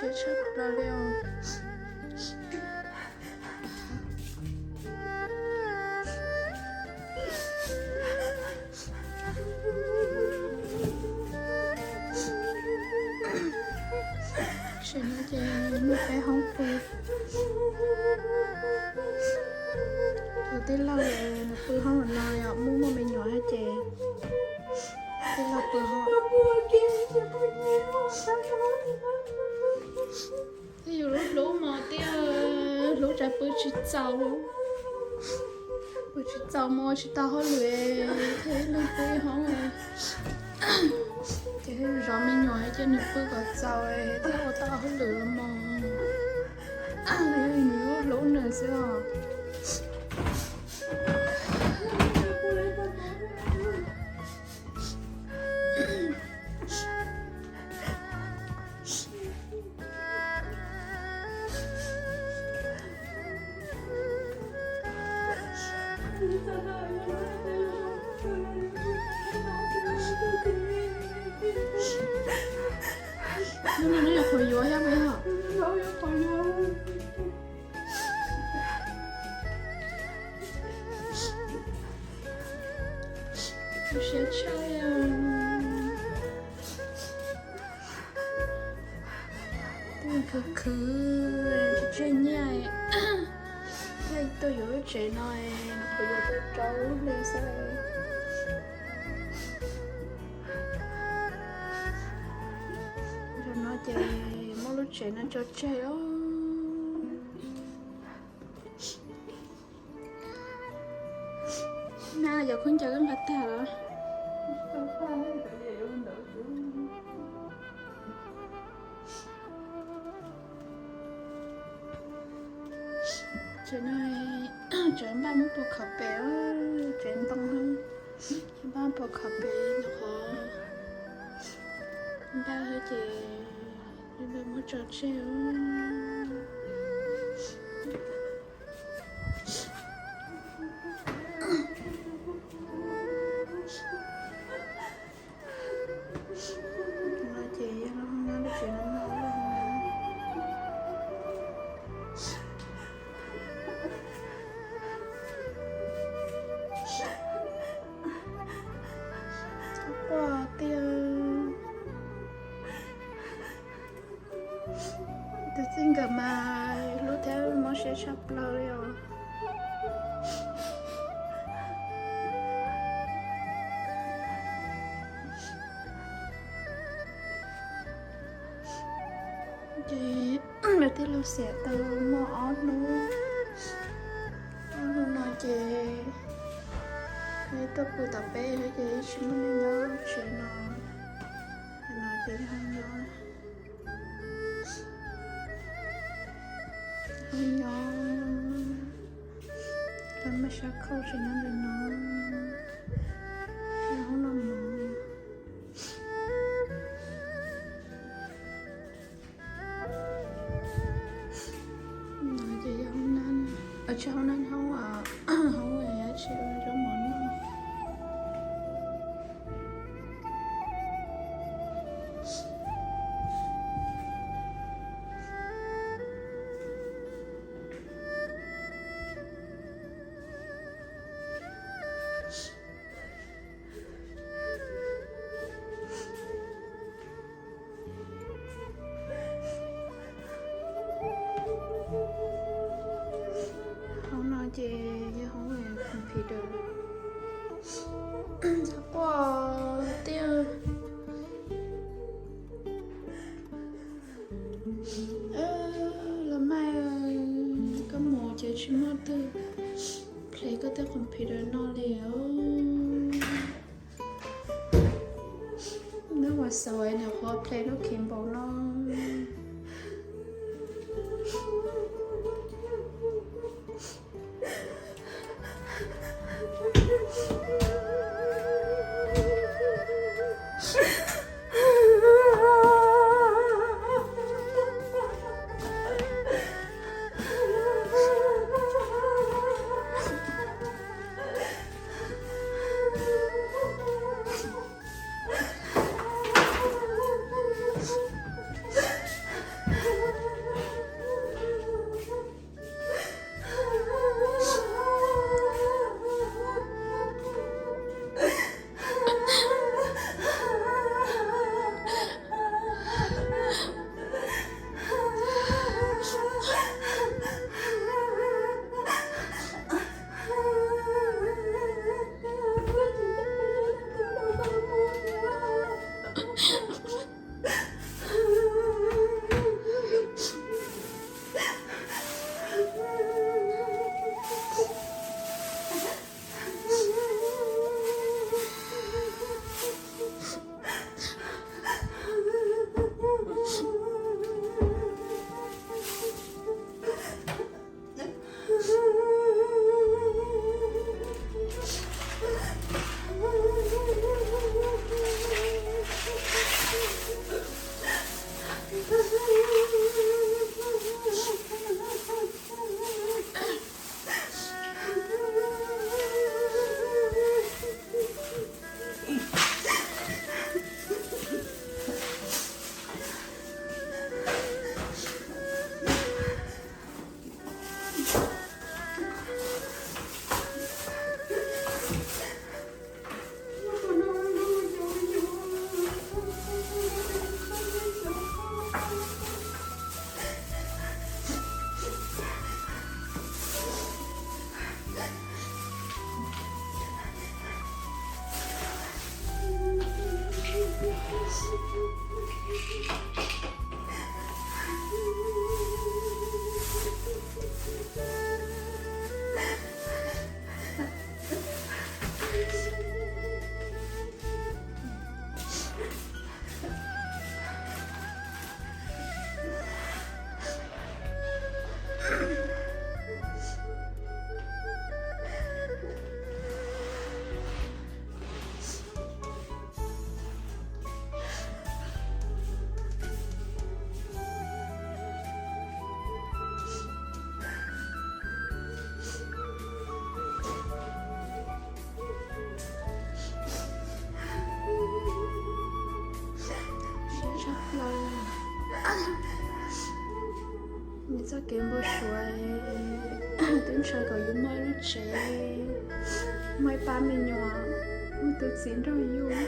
Siab tshaj plaws li os. Tam sim no ces muaj peb hoob pw. Tus tij laug nws pw hoob no yog muaj muaj me nyuam thiab ces tij laug pw hoob. Yus lub hlub mas tias hlub tsam pw tsis txaus, pw tsis txaus mas ua tsis tau hauj lwm, thiaj li pw hoob. Ces zov me nyuam ces nws pw kom txaus thiaj ua tau hauj lwm los mas. Yus lub hlub nws xwb os. Hnub no neb yuav qhuav yuav thiab puas yog? Siab tshaj. Twb khwv khwv tsis tseg nyiaj, thiaj tuaj yuav lub tsev no, nws qhuav yuav tau rau lub hli xwb. Zaum no ces muab lub tsev no tso tseg os. Na, cov khaub ncaws koj nqa tag los? Tsev no, tsev npaj muab pov khov pem, tsev ntoo, tsev npaj pov khov pem nyuam qhuav npaj thiab ces muab tso tseg. No ces yog lub hoob nyob lub tsev no no. Txhob quaj tiag. Tus txij nkawm mas hlub thiab mob siab tshaj plaws li os. Ces lawv tij laug xiam tau muaj ob hnub, ob hnub no ces tuaj pw tom peb ces tsis muaj neeg nyob tsev no, no ces ho nyob, ho nyob, lawv maj sab khauj tseem nyob ntawm no, nyob hauv no mov. Tsis hauv no hauv, hauv tsis ua zaub mov noj. Hauv no ces yog hauv computer. Quaj tiag. Los mas, koj mus ces tsis muaj twg play koj tej computer no li os. Neb ua xav nws qhuav play lub keyboard no. Nws txoj kev npau suav twb ntshaw kom yus muaj lub tsev, muaj ib pab me nyuam, muaj tus txiv nrog yus.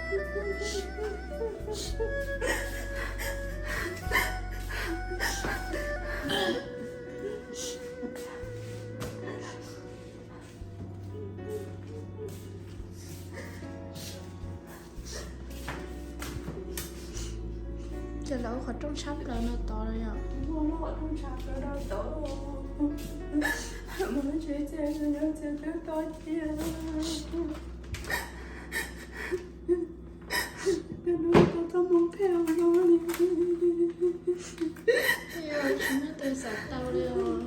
Ces lawv ua qhov rooj tshab plaws no tod los yog? Qhov rooj tshab plaws no tod. Mas tsis txias nyob txias twb to cia. Cov no tau txoj hmoo phem no li. Tsis muaj tus xav tau li os.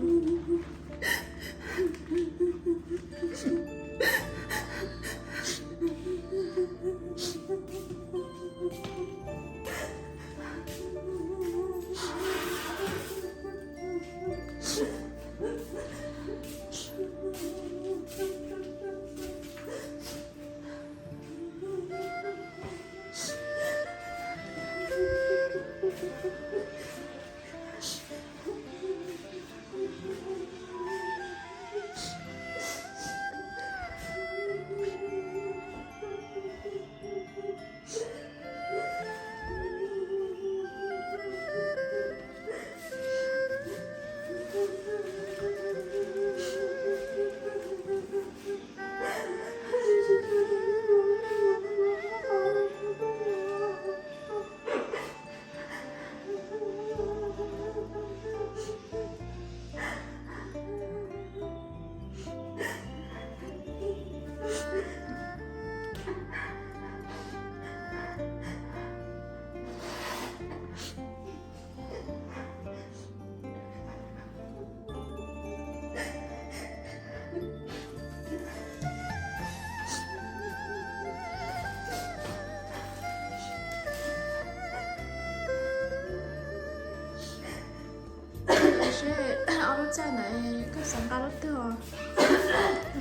Seb ob lub txaj ntawd koj xav nqa lub twg os?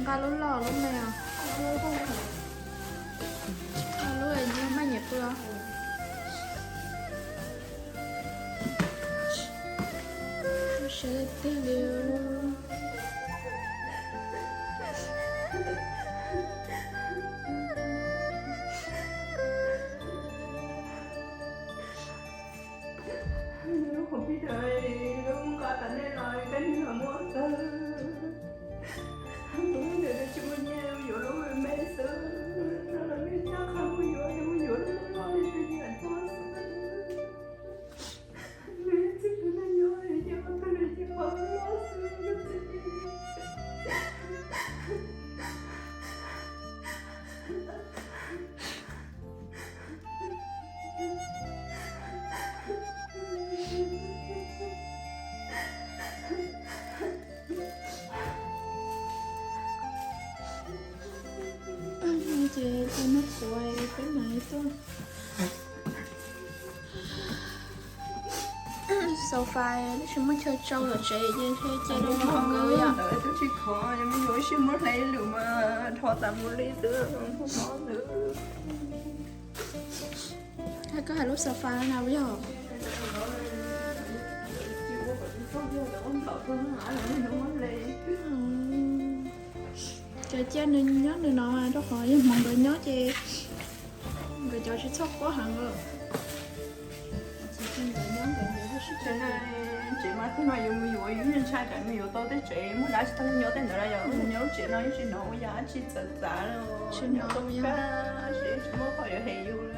Nqa lub loj lub me os? Lub maj nyem pw os? Siab tiag tiag li. Lub qhov pib rau lub nqa tas nej los koj niag los muab tag. Lub ntawd tsis muaj nyiaj, yuav lub me xwb, no los nej coj qab mus yuav, yuav lub loj li tus niam tuaj xwb. Txij tus neeg nyob ces ua tug neeg ces pom loj xwb txiv. Ces tus noj kuav peb mam li tuaj. Xaus fais tab sis muaj chaw tsau tom tsev ces cia rau nkawd yom. Twb tsis khov, yog me nyuam ib sij muab hle lwm mas dhos tas mus li xwb, muaj mob xwb. Koj hais lub xaus fais no na puas yog? Cov cia nws nyob nws no rau qhov yog hmoov nkawd nyob ces nkawd cov tsis txhob quab heev lawm. Tsev mas tug no yus mus yuav, yus yeej ntshai tsam mus yuav tau tej tsev muaj dab tsis tau nyob tej ntawd na yom. Nyob lub tsev no yeej tsis hnov ua yam dab tsi txawv txav li, tsis hnov ua yam, tsis muaj qhov yuav hem yus li.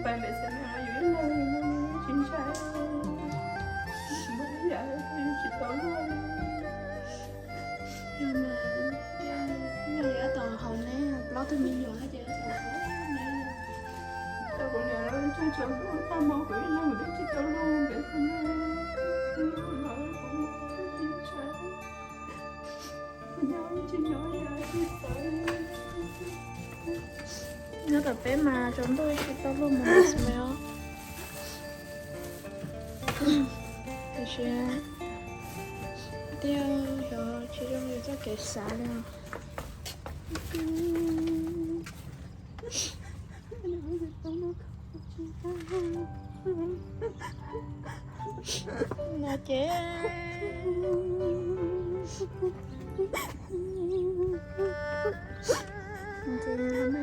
Pais npem xeem me no yus ib leeg tsis ntshai, tsis muaj ib yam li, yus tsis tau luag li. Yog mas, yog yus tab tom haus neb plaub tug me nyuam ces tab tom haus neb. Tau kuv niam lawv tseem tseem tag hmo kuv ib leeg kuv twb tsis tau luag npem xeem me, kuv tsis ntshai. Nyob tsis nyob yam tsis txawv. Nyob tom peb mas tsaus ntuj tsis tau luag mus npem xeem me os. Tiam sis tiag xyov tsis zoo yus txoj kev xav li os. No ces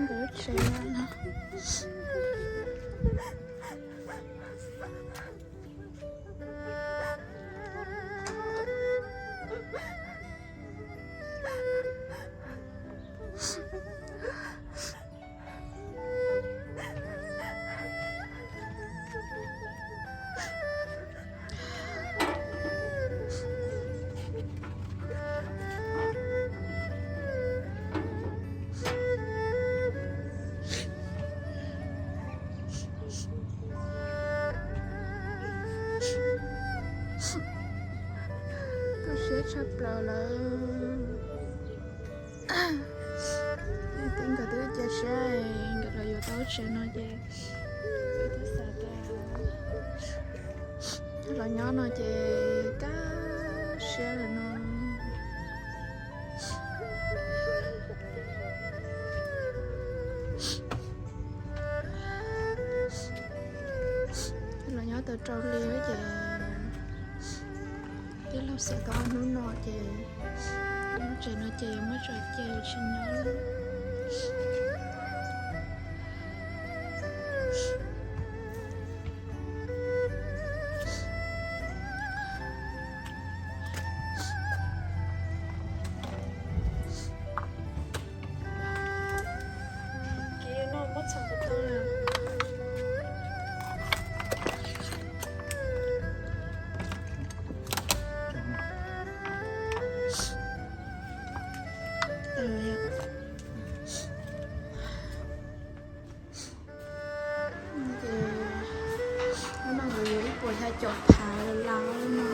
Los lawm, tib nkawd twb cia siab nkawd los yuav tau lub tsev no ces twb xav tias los nyob no ces kaj siab lawm no. Los nyob tau rau li ces tij laug xav tau ob hnub no ces lub tsev no ces muab tso cia tsis nyob. Ces lub no nkawd yuav ib puas xya caum phav lawm no.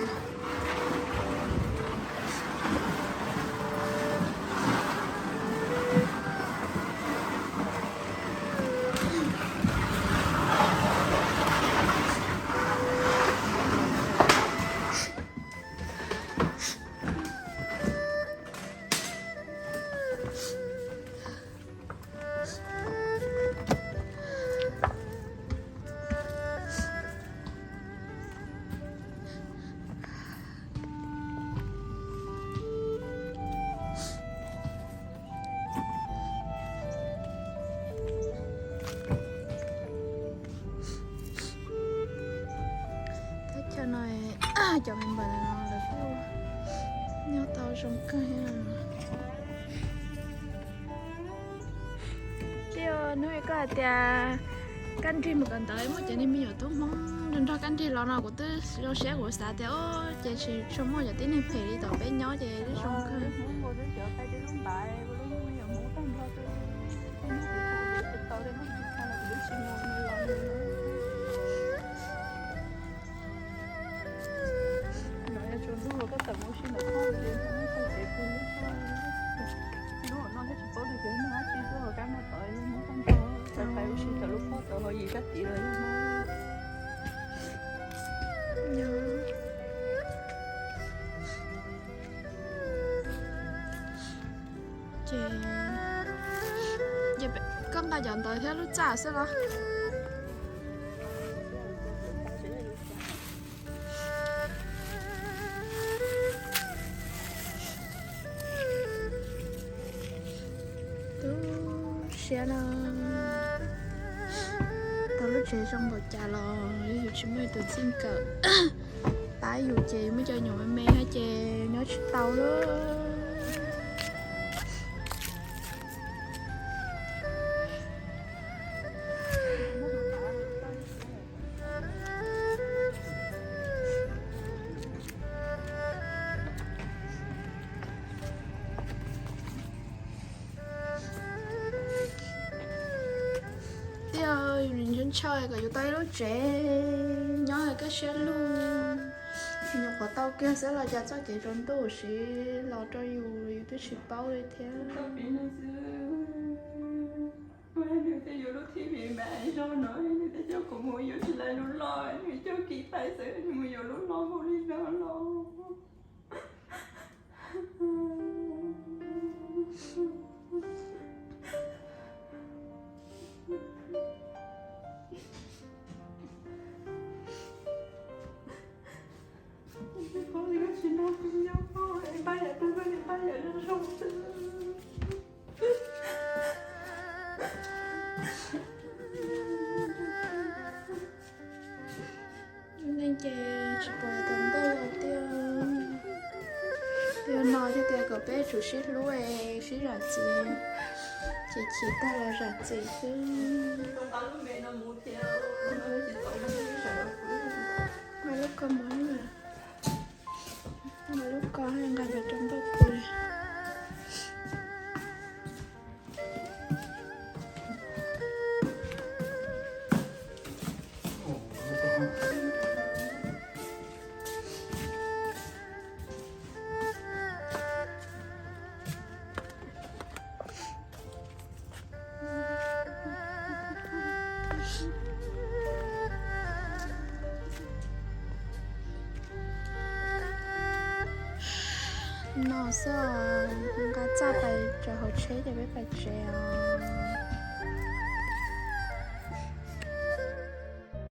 Teb chaws no cov member no lawv kuj nyob tau zoo kawg. Tij, hnub koj hais tias Kab Nrig mus kawm ntawv muaj cov niag me nyuam tub Hmoob nrog nrog Kab Nrig los no kuv twb zoo siab, kuv xav tias o ces tsis tshua muaj cov tib neeg phem li tom peb nyob ces zoo kawg. Ces koj nqa cov ntawv thiab lub txaj xwb los? Tu siab no, tau lub tsev zoo npaum cas los yus tsis muaj tus txij nkawm pab yus ces muaj cov nyuam me me thiab ces nyob tsis tau lawm. Tij, yus nim ntshaw ntshaw kom yus tau ib lub tsev nyob kaj siab lug. Nyuam qhuav tau kiag xwb los cas txoj kev tsaus ntuj siv los rau yus, yus twb tsis paub li thiab. Nws thiaj yuav lub thib me me zog no, nws thiaj coj kuv mus yuav tsis lais lub loj, nws coj kiv pais xwb, nws mus yuav lub loj npaum li no los. Lub neej ces tsis pom tau ntej los tiag. Yog no thiaj tias kom peb tsum sib hlub es sib zam txim, ces chim tag los zam txim xwb. Mas lub ko mov, mas lub ko nqa cov rau npawj pw. No xwb os, nqa txaj pais tsaws hauv tsheb ces peb pais tsev os.